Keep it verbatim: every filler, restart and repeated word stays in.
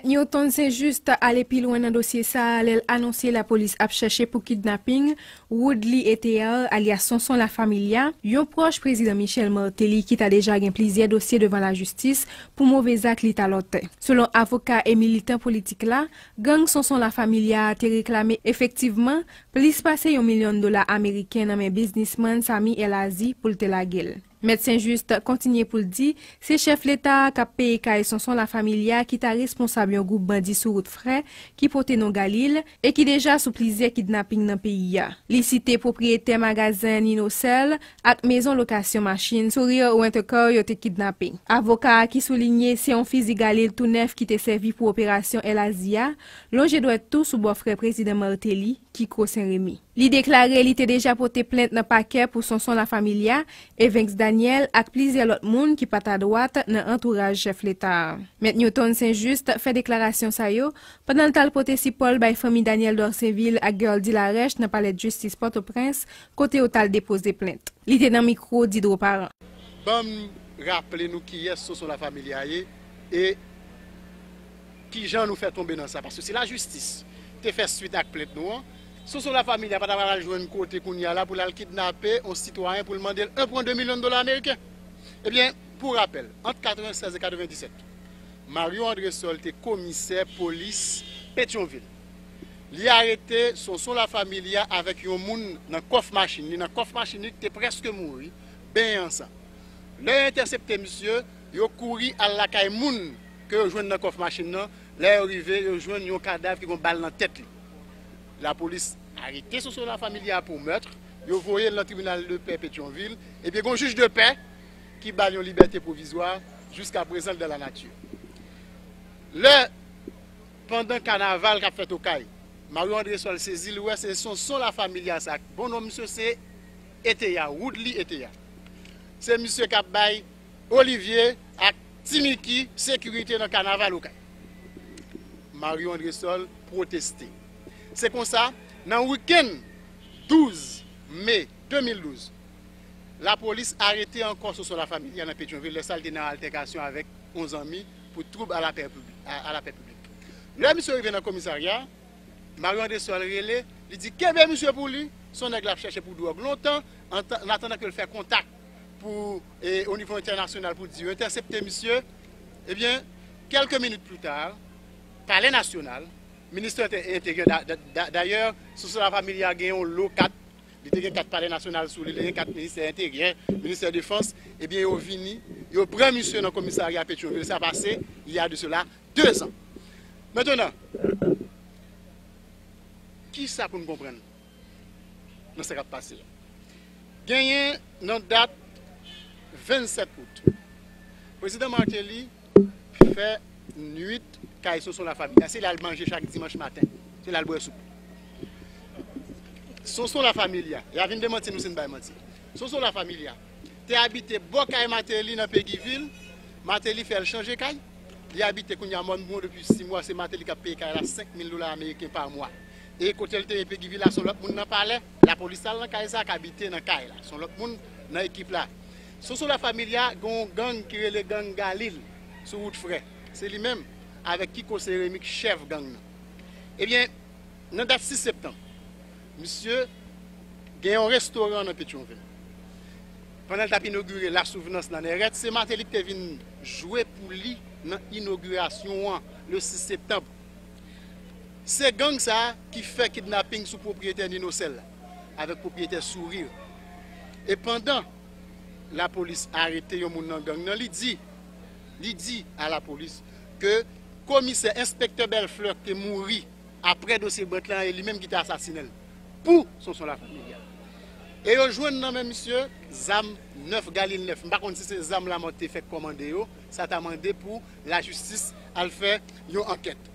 Newton Saint-Juste ale pi lwen nan dosye sa a lè l anonse lapolis ap chèche pou kidnaping Woodly Ethéard, alyas Sonson Lafamilia, yon pwòch prezidan Michel Martelly ki ta deja gen plizyè dosye devan lajistis pou move zak li ta lòtè. Selon avoka e militan politik la, gang Sonson Lafamilia a te reklame efektivman plis pase yon milyon dola ameriken nan men biznismann Samy El Aziz pou l te lage l. Mèt Saint-Juste kontinye pou l di se chèf leta a k ap peye kay Sonson Lafamilia ki ta responsab yon gwoup bandi sou wout Frè ki pote non Galil e ki deja sou plizyè kidnaping nan peyi a. Li site pwopriyetè magazen Ninocell ak mezon lokasyon machin Sourire Rent-A-Car yo te kidnape. Avoka a ki soulinye se yon fizi Galil tou nèf ki te sèvi pou operasyon El Aziz a, lonje dwèt tou sou bòfrè prezidan Martelly, Kiko Saint-Remy. Li deklare li te deja pote plent nan pakè pou Sonson Lafamilia, Evinx Daniel ak plizyè lòt moun ki pa t adwat nan antouraj chèf leta a. Mèt Newton Saint-Juste fè deklarasyon sa yo pandan l t al pote sipò l bay fanmi Daniel Dorsainville ak Guerldy Larèche nan palè jistis Pòtoprens, kote yo t al depoze plent. Li te nan mikwo Didro Parent. Ban m raple nou kiyès Sonson Lafamilia ye e kijan nou fè tonbe nan sa. Paske si lajistis te fè swit ak plent nou an, Sonson Lafamilia pa ta pral jwenn kote kounye a la pou l al kidnape yon sitwayen pou l mande l en pwen de milyon dola ameriken. Ebyen, pou rapèl, ant katrevennsèz e katrevenndisèt, Mario Andrésol te komisè polis Petyonvil. Li arete Sonson Lafamilia avèk yon moun nan kòf machin li, nan kòf machin li ki te prèske mouri, benyen an san. Lè yo entèsepte misye, yo kouri al lakay moun ke yo jwenn nan kòf machin nan. Lè yo rive, yo jwenn yon kadav ki gen yon bal nan tèt li. Lapolis arete Sonson Lafamilia pou mèt, yo voye l nan tribinal de pè Petyonvil, ebyen gen yon jij de pè ki ba l yon libète pwovizwa, jiskaprezan l dans la nature. Lè, pandan kanaval k ap fèt Okay, Mario Andrésol sezi, li wè se Sonson Lafamilia sa, bon non misye se Ethéard, Woodly Ethéard. Se misye k ap bay Olivier ak Ti Micky sekirite nan kanaval Okay. Mario Andrésol pwoteste. Se konsa, nan wikenn douz me de mil douz, lapolis arete ankò Sonson Lafamilia nan Petyonvil, lè sa l te nan altèkasyon avèk yon zanmi pou twoub a la pè piblik, a, a la pè piblik. Lè misye rive nan komisarya, Mario Andrésol rele, li di kenbe misye pou li, se yon nèg l ap chèche pou dwòg lontan, an tan, an atandan ke l fè kontak pou, e, o nivo entènasyonal pou di yo entèsepte misye. Ebyen, kèlke minit pli ta, Palè Nasyonal, ministè entè-, enteryè, da-, da-, da-, dayè, Sonson Lafamilia gen yon lo kat, li te gen kat Palè Nasyonal sou li, li gen kat ministè enteryè, ministè defans, ebyen, yo vini, yo pran misye nan komisarya Petyonvil, sa pase, il y a de cela deux ans. Mentenan, kisa pou n konprann nan sa k ap pase a? Genyen nan dat vennsèt out, prezidan Martelly fè nwit kay Sonson Lafamilia. Se la l manje chak dimanch maten. Se la l bwè soup. Sonson Lafamilia, y a vin demanti nou si n bay manti. Sonson Lafamilia te abite bò kay Martelly nan Péguy Ville. Martelly fè l chanje kay. Li abite kounye a Mòn Bwon depi sis mwa. Se Martelly k ap peye kay la senk mil dola ameriken pa mwa. E kote l te ye Péguy Ville la, se yon lòt moun nan palè. Lapolis al nan kay sa a k abite nan kay la. Se yon lòt moun nan ekip la. Sonson Lafamilia gen yon gang ki rele gang Galil sou wout Frè. Se li menm avèk Kiko Sérémique chèf gang nan. Ebyen, nan dat sis septanm, misye gen yon restoran nan Petyonvil. Pandan l t ap inogire La Souvenance nan Nèrèt, se Martelly ki te vin jwe pou li nan inogirasyon an, le sis septanm. Se gang sa a ki fè kidnaping sou pwopriyetè Ninocell la, avèk pwopriyetè Sourire. E pandan lapolis arete yon moun nan gang nan, li di, li di a lapolis ke komisè, enspektè Bèlflè ki te mouri apre dosye Brent lan, e li menm ki te asasinen l pou Sonson Lafamilia. E yo jwenn nan men misye zam nèf Galil nèf. M pa konn si se zam Lamòt te fèk kòmande yo, sa ta mande pou lajistis al fè yon ankèt.